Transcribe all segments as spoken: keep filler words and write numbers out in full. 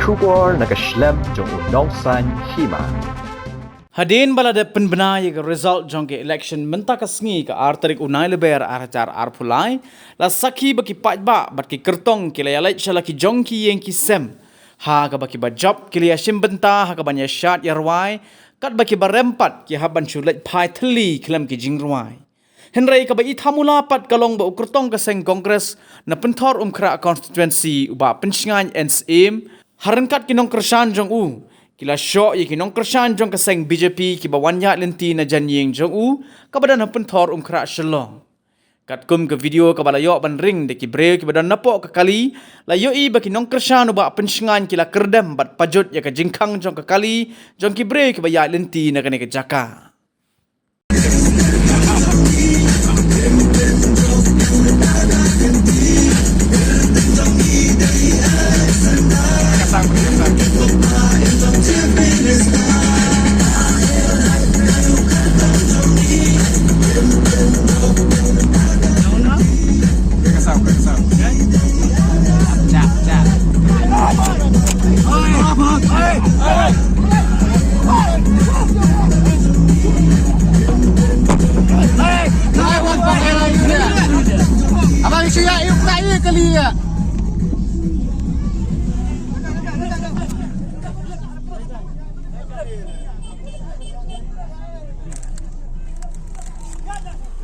Khubor na ka shlem jong u Nongsaiñ Hima. Hadien ba la dep pynbna ïa ka result jong ka election mynta ka sngi ka ar tarik u Nailaber ar hajar arphew lai, la sakhi ba ki paidbah bad ki kyrtong ki la ïaleit sha la ki jong ki ïing ki sem, ha kaba ki ba jop ki la ïashim bynta ha kaban ïashad ïarwai, katba ki ba rem pat ki hap ban shu leit phai thylli khlem ki jingrwai. Hynrei kaba i thamula pat ka long ba u kyrtong ka seng Congress na Pynthorumkhrah constituency u Bah Pynshngain N Syiem, ha ryngkat ki nongkyrshan jong u, ki la shoh ïa ki nongkyrshan jong ka seng B J P ki ba wan ïaid lynti na jan ïing jong u, kaba don ha Pynthorumkhrah Shillong. Katkum ka video kaba la ïoh ban ring da ki briew ki ba don napoh ka kali, la ïohi ba ki nongkyrshan u Bah Pynshngain ki la kyrdem bad pajut ïa ka jingkhang jong ka kali jong ki briew ki ba ïaid lynti na kane ka jaka. Abang, isi ya, yuk, tak, yuk, kali ya.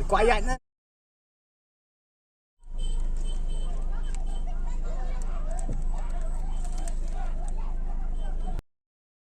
Quiet, nah.